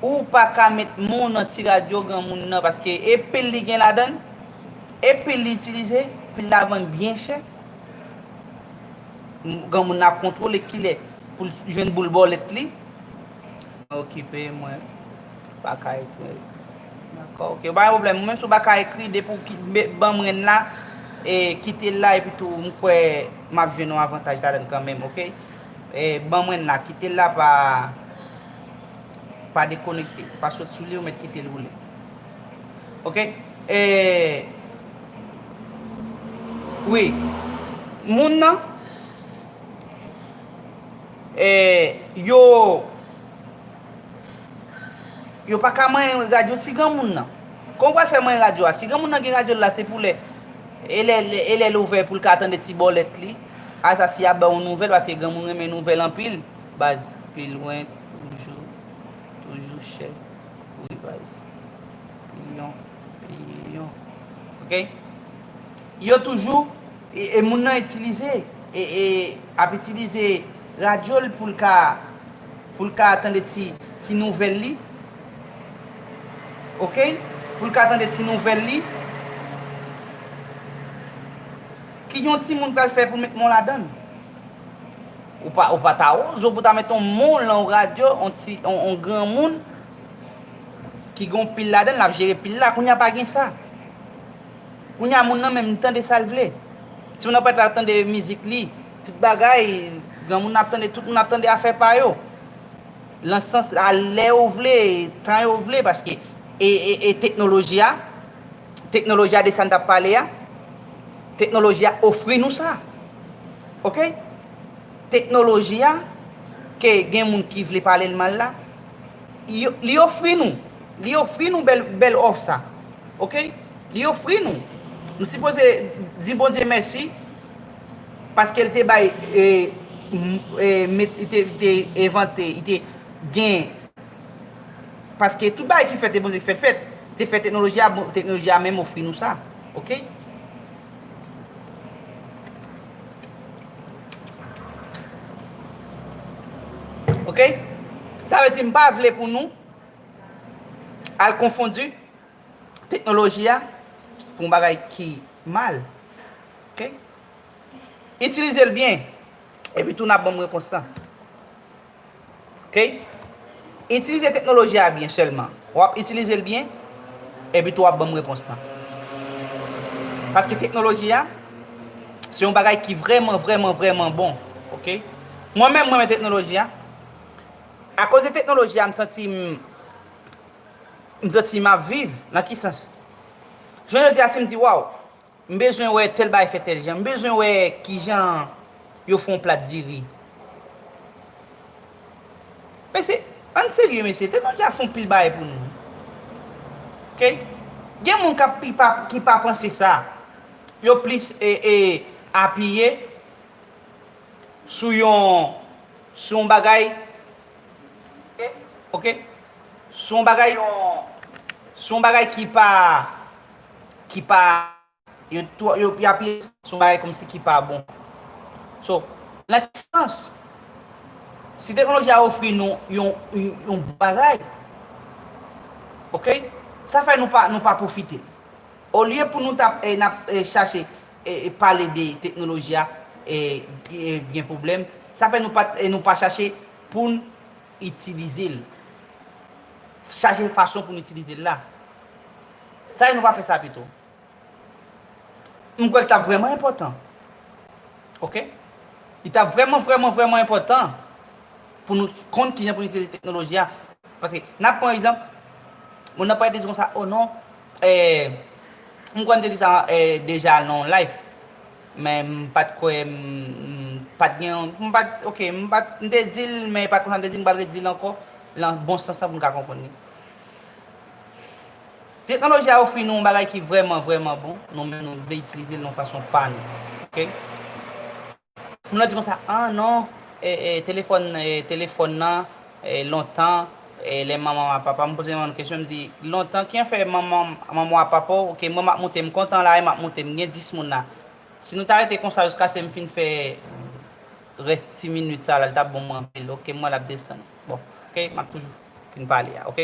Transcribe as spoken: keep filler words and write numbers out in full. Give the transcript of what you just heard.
Ou pa ka met men w nan ti radyo granmoun nan, paske e pil li gen ladan l, e pil li itilize, pil la vann byen chè. Granmoun nan ap kontwole kilè pou l jwenn boul bòlèt li. Mwen okipe, mwen pa ka ekri. Dakò, ok. Ou pa gen pwoblèm. Ou menm si w pa ka ekri, depi w ki, ban mwen l la, e, kite l la, epi tou, m kwè m ap jwenn yon avantaj ladan l kanmenm, ok? E, ban mwen l la, kite l la, pa, pa dekonekte. Pa sot sou li, ou mèt kite l woule. Ok? E, wi. Moun nan, e, yo, yo pa ka manyen radyo ti granmoun nan. Kòman w pral fè manyen radyo a? Si granmoun nan gen radyo l la, se pou lè, e lè, e lè l ouvè pou l ka tande ti bòlèt li. A sa si y ap ba w nouvèl, paske granmoun renmen nouvèl anpil. Baz, pi lwen, toujou, toujou chè. Wi, baz. Piyon, piyon. Ok? Yo toujou, e, e moun nan itilize, e, e, ap itilize radyo l pou l ka, pou l ka tande ti, ti nouvèl li. Ok? Pou l ka tande ti nouvèl li. Ki yon timoun pral fè pou met men w ladan l? Ou pa, ou pa ta oze pou ta met yon moun lan yon radyo, yon ti, yon, yon granmoun ki gen yon pil ladan l, l ap jere pil la. Kounye a pa gen sa. Kounye a moun nan menm li tande sa l vle. Timoun nan pral tande mizik li, tout bagay, granmoun nan ap tande, tout moun ap tande afè pa yo. Lan sans a lè yo vle, tan yo vle, paske e, e, e teknoloji a, teknoloji a de sa n t ap pale a, teknoloji a ofri nou sa. Ok? Teknoloji a, ke gen moun ki vle pale l mal la, yo, li ofri nou, li ofri nou bèl, bèl òf sa. Ok? Li ofri nou. Nou sipoze di Bondye mèsi, paske l te bay, e, m, e, met, li te, te envante, li te gen, paske tout bagay ki fèt, e Bondye ki fè l fèt. Te fè teknoloji a, bon, teknoloji a menm ofri nou sa. Ok? Ok? Sa vle di m pa vle pou nou al konfondi teknoloji a pou yon bagay ki mal. Ok? Itilize l byen, epi tou n ap ban m repons lan. Ok? Itilize teknoloji a byen sèlman. W ap itilize l byen, epi tou w ap ban m repons lan. Paske teknoloji a, se yon bagay ki vrèman, vrèman, vrèman bon. Ok? Mwen menm, mwen renmen teknoloji a. Akoz de teknoloji a, m santi m, m santi m ap viv. Nan ki sans? Jounen jodi a, si m di, waw, m bezwen wè tèl bagay fè tèl jan, m bezwen wè kijan yo fè yon plat diri. Mesye, ann serye, mesye, teknoloji a fè yon pil bagay pou nou. Ok? Gen moun k ap, ki pa, ki pa panse sa. Yo plis, e, e, apiye sou yon, sou yon bagay, ok? Sou yon bagay, sou yon bagay ki pa, ki pa, yo, yo, yo apiye sou yon bagay kòmsi ki pa bon. So, nan ki sans, si teknoloji a ofri nou yon, yon, yon bagay, ok? Sa fè nou pa, nou pa pwofite. Olye pou nou t ap, e, n ap, e, chache, e, e, pale de teknoloji a, e, e, gen pwoblèm, sa fè nou pa, e, nou pa chache pou n itilize l. Chache fason pou n itilize l la. Sa fè nou pa fè sa pito. M kwè l t ap vrèman enpòtan. Ok? Li t ap vrèman, vrèman, vrèman enpòtan pou nou konn kijan pou nou itilize teknoloji a. Paske, n ap pran egzanp, moun nan pral te di konsa, o non, eh, m kwè m te di sa, eh, deja nan yon live, men m pa t kwè, m, m pa t gen, m pa t, ok, m pa t, m te di l, men e pa t konsa m te di l, m pral redi l ankò, nan bon sans lan pou n ka konprann li. Teknoloji a ofri nou yon bagay ki vrèman, vrèman bon, nou menm nou vle itilize l yon fason pa nou. Ok? Moun nan di konsa, ah non, e, e, telefòn, e, telefòn nan, e, lontan, e, lè manman w ak papa, m poze manman kesyon, m di, lontan, kijan fè manman, manman w ak papa w, ok, mwen m ap moute, m kontan la, e m ap moute, m gen dis moun la. Si nou ta rete konsa jiskaske m fin fè rès ti minit sa la, li t ap bon mwen anpil, ok, mwen l ap desann. Bon, ok, m ap toujou fin pale a, ok?